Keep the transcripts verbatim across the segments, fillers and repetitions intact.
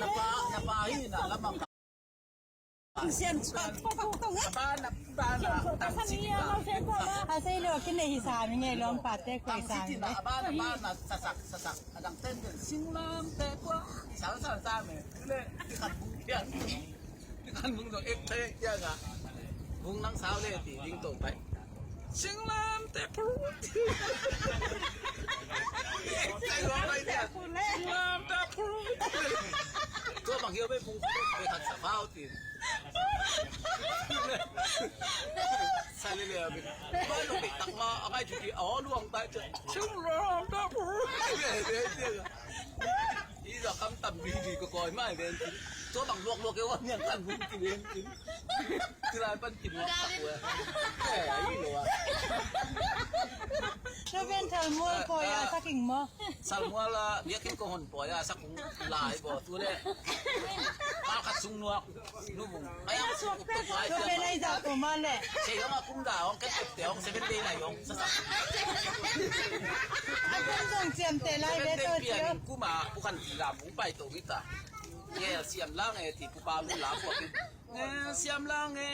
Na pa, na pa hi na lamang. Sian suak tuk tuk tuk. Ba na, ba na, tang sik ba. A sei lo kin nei hi sa mi ngei lom pa te koi sa mi. Tang sik na, ba na, ba na, sasak, sasak. A dang ten ten sing lam te kua. Sa sa sa me. Le, kan bu pian. Kan bung dong ek te ya ga. Bung nang sao le ti ding tong pai. Singlam te pru. Singlam te pru. Tua bang hiau be pung be khat sa pau ti. Sa le le be. Ba lo be tak ma a kai ti a luang tai. Singlam te pru. Ih, za kam tam bi bi ko koi mai ven. Tua bang luak luak ke wan yang kan bung ki ven. Tilai pan ki luak tak ua. Eh, ai lo a. Tua ven thal mual poi a saking mo. Sal mual a biakin ko hon poi a sakung lai bo tu le. Pa khat sung nuak. Nu bung. Ai ang sung tuk lai. Tua pen ai za ko ma le. Sei ong a kum da ong ke tuk te ong seven day lai ong. Sa sa. A kum zong ciam te lai be to ciam. Kuma bukan ti lam ung pai to kita. Gel siam lang e ti pu pa lu la pu. Gel siam lang e,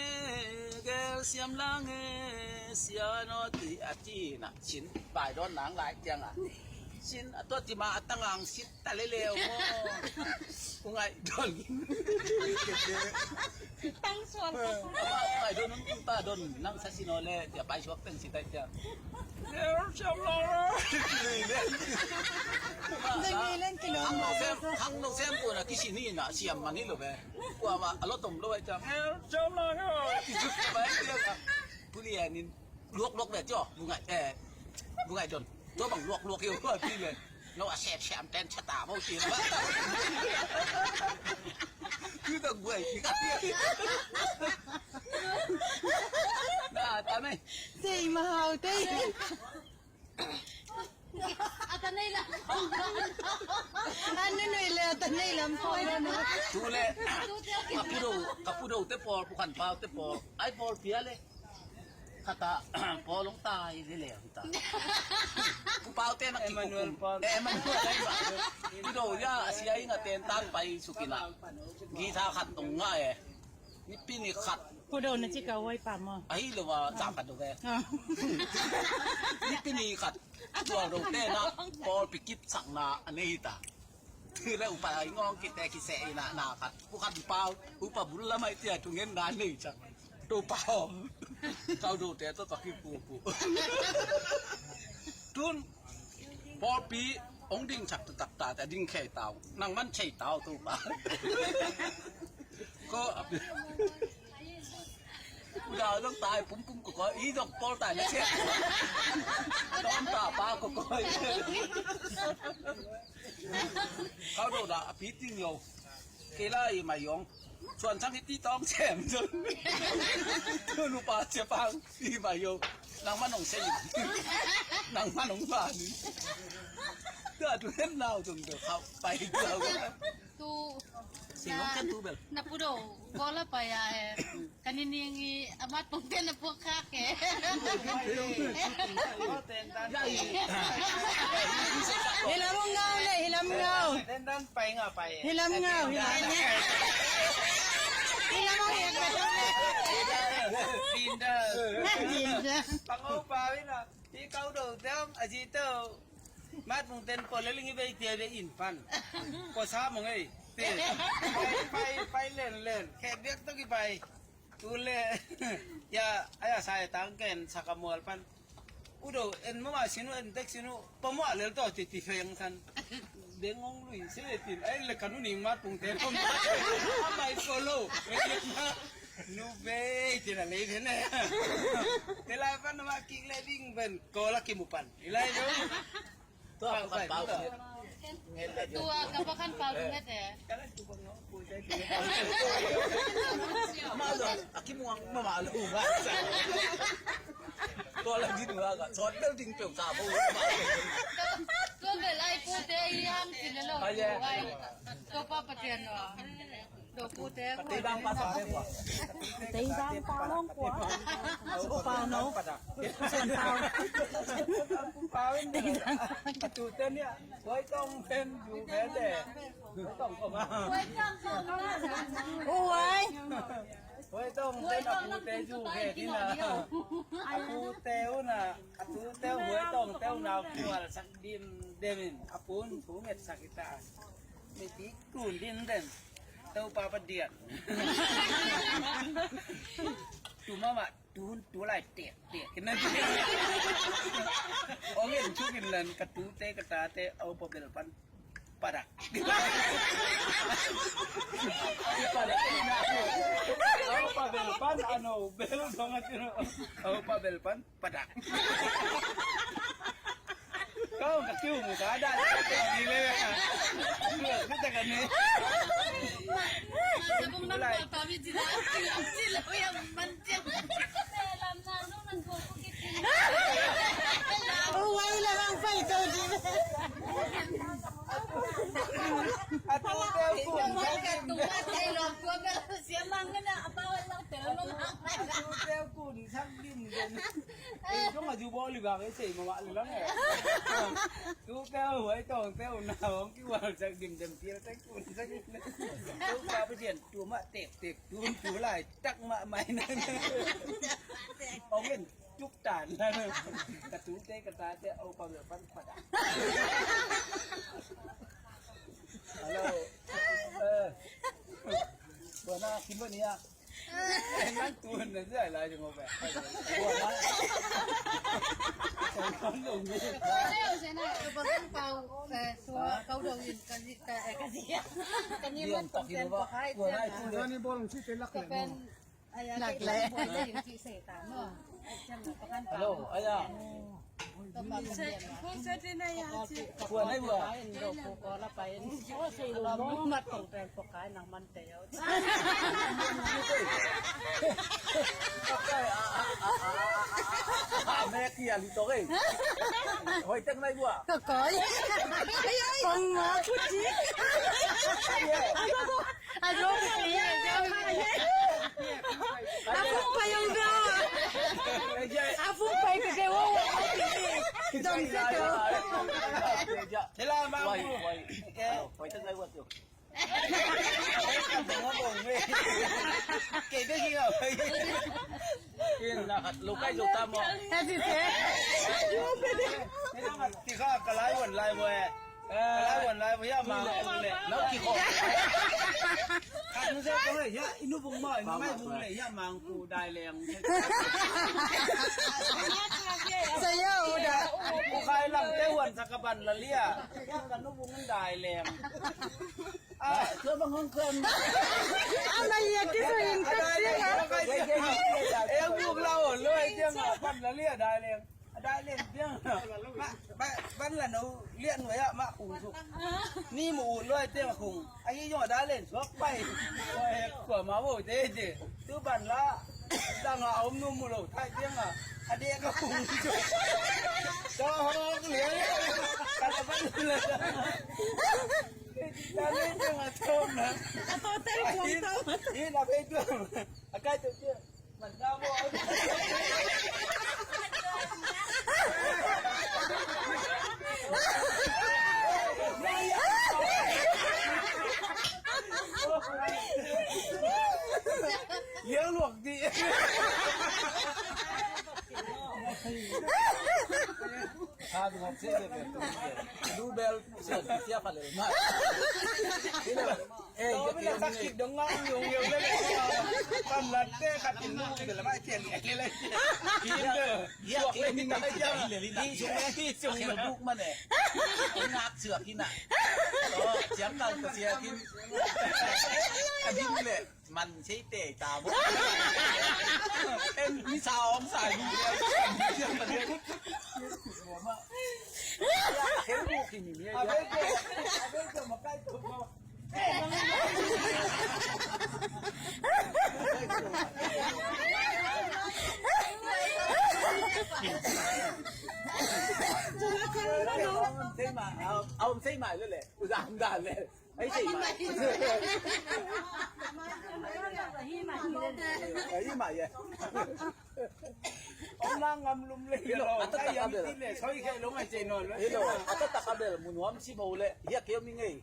gel siam lang e, sia no ti a ti na. Cin pai don nang lai tiang a. Cin a to ti ma a tangang sit. Ta le leu mo. Ku ngai don. Tang sual. Ku ngai don, ku ta don nang sa sino le tia pai suak teng si tai tia. Siam lo. Hang no sem, hang no sem ku na kisi ni na siam mani lo be. Ku ama a lo tom lo ai tia. Siam lo. Ki juk bai tia. Ku lianin. Luak luak ve tio, bu ngai, eh, bu ngai don. Tua bang luak luak yo, pi le. No a sep sep ten chata mo ti. Tu tak buai. Na, ta mai. Sei ma hau te. Ata nei lam. Anu nui le ata nei lam poi lo no. Tu le. Ka pu do, ka pu do te pol, pu kan pau te pol. Ai pol pia le. Kata, Paul ong tai le le ta. Ku pau te na ki Emmanuel ku kum. Paul. Emmanuel ai ba. Ku do ya, a sia inga ten tan pai sukina. Gi tha khat tong nga e. Ni pi ni khat. Ku do na ci ka wai pa mo. Ai lo wa za khat do ke. Ah. Ni pi ni khat. Tua do te na, Paul pi kip sak na, a nei ta. Tila upa ngong kite kise ina na khat. Ku khat pau, upa bul la mai tia tu ngen na nei chak. Tu pau. Kau do te to to ki pu pu. Tun, Paul pi, ong ding chak tu tak ta, ta ding khe tau. Nang man chei tau tu pa. Ko ap. Udah dong tai pum pum ko ko, i dong Paul tai na che. Dong ta pa ko ko. Kau do da a pi ting yo. Kei la i mai yong. Suan chang i ti tong chem zon. Tu nu pa che pang i mai yo. Nang man ong sei. Nang man ong pa ni. Tu a tu hem nau tung do kau pai do. Tu. Sing ong ken tu bel. Na pu do. Bola pa ya eh. Kani ning i amat pong ten na pok kha ke. Hilam ngau le, hilam ngau. Ten dan pai nga pai. Hilam ngau, hilam ngau. Hilam ngau ya ka. Pinda. Pinda. Pangau pa wina. Ti kau do tem aji to. Mat mung ten ko le lingi bei tia be in pan. Ko sa mung ei. Ti. Pai pai pai len len. Khe biak to ki pai. Tule, ya, aya sa ya tang ken sakamual pan. Udo, en mama sinu, en tek sinu, pamua lel to ti ti feng san. Deng ong lui, sile tin, ai le kanu ning mat pung te pamua. Amai solo. Nu be, ti na le ben. Te lai pan ma kik le ding ben, ko la ki mu pan. Ilai do. Tua ka kan pau nget. Tua ka pa kan pau nget eh. Malu, aki muang mamalu ba. Tua la din ba ka. Sot bel ding peu sa bo. Tua bel ai pu te i ham ti le lo. Ai. Tua pa Pathian no. Teidang pa sa te kua. Teidang pa long kua. Su pau no. Suan pau. Teidang. Ka tute nia. Huai tong pen ju ve te. Huai tong ko ma. Huai. Huai tong pen a pute ju ve ni na. A pute u na. A tute huai tong te u na kual sak dim demin. A pun thu nget sak ita. Meti kun din den. Tau papa diat. Tu mama tun tu lai tek tek. Kena. Ong en chu kin lan ka tute ka tate au pa bel pan. Padak. Au pa bel pan ano bel dong ati no. Au pa bel pan. Padak. Kau ka kiu mu ka da. Ni le. Ni le ka ni. Sabung nam ko tabi jila. Jila yang manjang. Oh, wai la bang pai kau di. Atu teu kun. Tua mak ai lo tua bel siamang na apa wai lo teu lo. Atu teu kun sang din. Eh, cuma jubor li bang eh sei mama li lang eh. Tu teu huai tong teu na hong ki wal sak dim dem piel sak kun sak dim. Tu pa pa sian tu ma tek tek tu tu lai tak ma mai na. Ong en tuk tan na. Ka tu te ka ta te au pa bel pan pa da. Hello. Eh. Buana kimbo ni ya. Nang tuan na zai lai jong ope. Kau dau in kasi ka kasi. Kani man tong ten pakai. Kani bolong si telak le. Lak le. Hello, aya. Kuan ai bua. Mek ya li to kei. Hoi tek nai bua. Koi. Kong ma puji. Alo, alo. Afung pai ang da. Afung pai ka de wo wo. Dong se to. Sila ma. Wai, wai. Wai ta ngai wa tu. Kei de ki ga. Kei na lo kai zo ta mo. Happy birthday. Kei na ti ga ka lai wan lai mo. Lai wan lai wan ya ma le. Nau ki ko. Kan nu se ko le ya inu bung ma inu mai bung le ya mang ku dai leng. Sa ya u da. Ku kai lang te wan sa ka ban la lia. Ya kan nu bung dai leng. Ah, so bang hong kan. Ama ya ki so in ka si ya. Eh bung la o lo ya kan la lia dai leng. A dai len piang. Ba, ba, ban la no lian wa ya ma khung su. Ni mu un loi tiang khung. A hi yong a dai len suak pai. Kua ma wo te je. Tu ban la. Dang a om nu mu lo thai tiang a. A de ka khung su. Ka hong lian. Ka la ban la. Dai len tiang a tom na. A to te khung tom. Hi na pe tu. A kai tu tiang. Yau luak di. Ka du ngam se le. Du bel se sia fa le ma. Eh, to ya, bila sakit dong ngang yung yung le. Pan latte katin lu de la mai tian le le. Kinde. Ya, suak le ni na ya le li na. Ni sung le ni sung le buk man eh. Ngak suak ki na. Oh, siang kal ka sia kin. Ka din le man sei te ta bo. En ni sa ong sa ni. Siang ka dia. Ya, khen buk ki ni ni ya. Abel ko, abel ko makai to ko. Aum sei mai lo le, uzang da le. Ai, sei mai. Ai, mai, eh. Om na ngam lum le. Hello, a ta ta ka bel. Soi ke lo mai sei no. Hello, a ta ta ka bel, mun nuam si bo le. Hia keu mi ngei.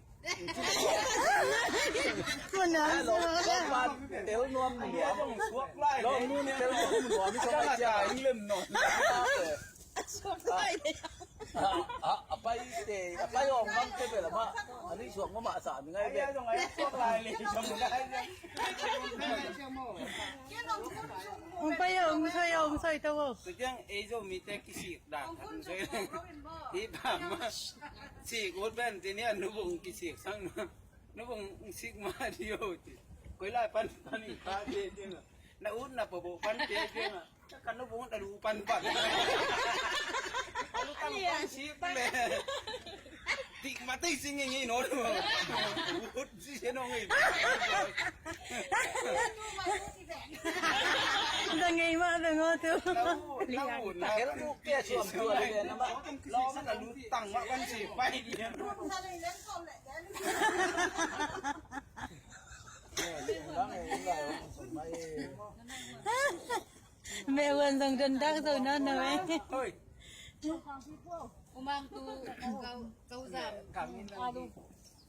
Mun nuam si bo le. Hello, tel nuam mun nuam. Lo nun tel nuam mun nuam, so mai cia. Ing lem no. A, a, a paite, a pai hong bang te bel amah, a nuih suak mahmah sa mi ngai bel. Hong pai hong soi, hong soi to. Tua ciang ei Zomite kisik dan khat soi. Hi pa mah sik ut ben ci ni a, nu bung kisik sang. Nu bung sik mah ding uh ci. Koi lai pan pan in ka ci ding a. Na ut na pa bo pan ci ding a. Ka nu bung ta lu pan pan. Ka lu ta lu pan sik le. Dik ma tei sing ngi no. Ut si se no ngi. Da ngei mah da ngau tu. Lau na. Hel tu ke suam tu le na ma. Lau ma na lu tang ma kan si pai. Mẹ Huan dòng trần trắc rồi nó nói. Ôi. Umang tu kau kau zam. Alu.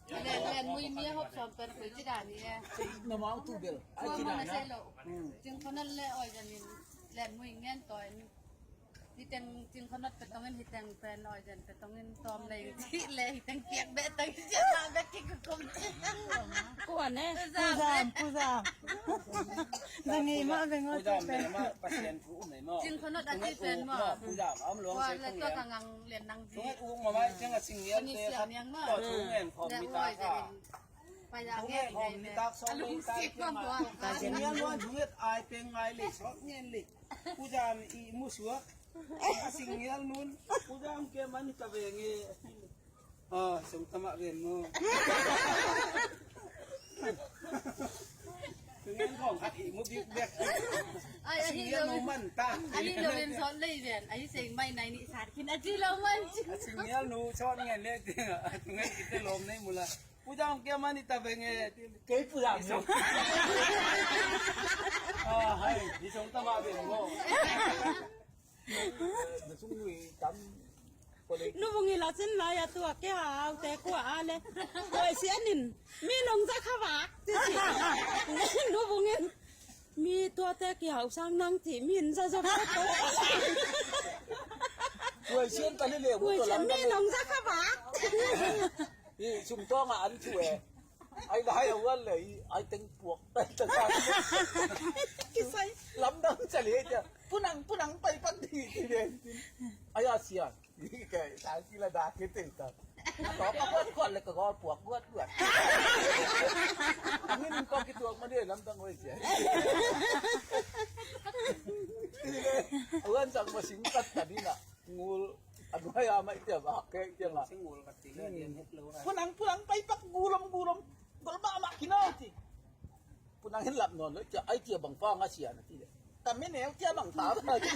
Len len mui mi hop som pen koi ci dan ni e. Nó mau tu bel. Ai ci dan na. Jing khonat le oi jan in len mui ngen toi. Hi teng Cing Khonot pe tongin hi teng pen oi jan pe tongin tom lei ci le hi teng piak be teng ci ma be ki ku kum. Kuan e. Pu Zam, Pu Zam. Zang i ma be ngo. Pu Zam pen ma Pasian thu um nei mo. Cing Khonot a ci pen mo. Pu Zam am luang se le to ka ngang len nang di. Tunget u ma mai cing a sing yel te khat. To tu ngen khom mi ta ka. Tunget khom mi ta so mi ta. Sing yel mo tunget ai pe ngai le so ngen le. Pu Zam i mu suak. A sing ngial nun. Pu Zam ke man ta ve nge. A sung ta mah ven mu. Tungen khong khat i mu bik bek. Ai a sing ngial nu man ta. A hi lo in sot lei ven. A hi seng mai nai ni sat kin a ci lo man ci. A sing ngial nu sot ngen le. A tungen kite lom nei mu la. Pu Zam ke man ta ve nge. Kei Pu Zam. A hai, ni sung ta mah ven mu. Na sung lui tam. Nu bungin la cin lai a tua ke hau te kua a le. Oi si anin mi nong za kha va. Nu bungin mi tua te ki hau sang nang ti min za zo. Oi si an ta le le. Oi si mi nong za kha va. I sum tawng a an thu e. Ai lai a uan le i ai teng puak. Kisai. Lamdang ca le tia. Punang, punang pai pan di ti den tin. Ai a sia. Ni kai ta ki la da ki te ta. To ka kuat kuat le ka gol puak kuat kuat. Angin ko ki tuak ma de lamdang oi sia. Uan sang ma sing kat ta di na. Ngul, a nuai a mai tia, a kek tia nga. Sing ngul ka ti le, dia het lo ra. Punang, punang, pai pak gulom, gulom. Gol ba ma kina ti. Punang hin lap non lo tia, ai tia bang fa nga sia na ti le. Kami ne tia bang ta ba ti.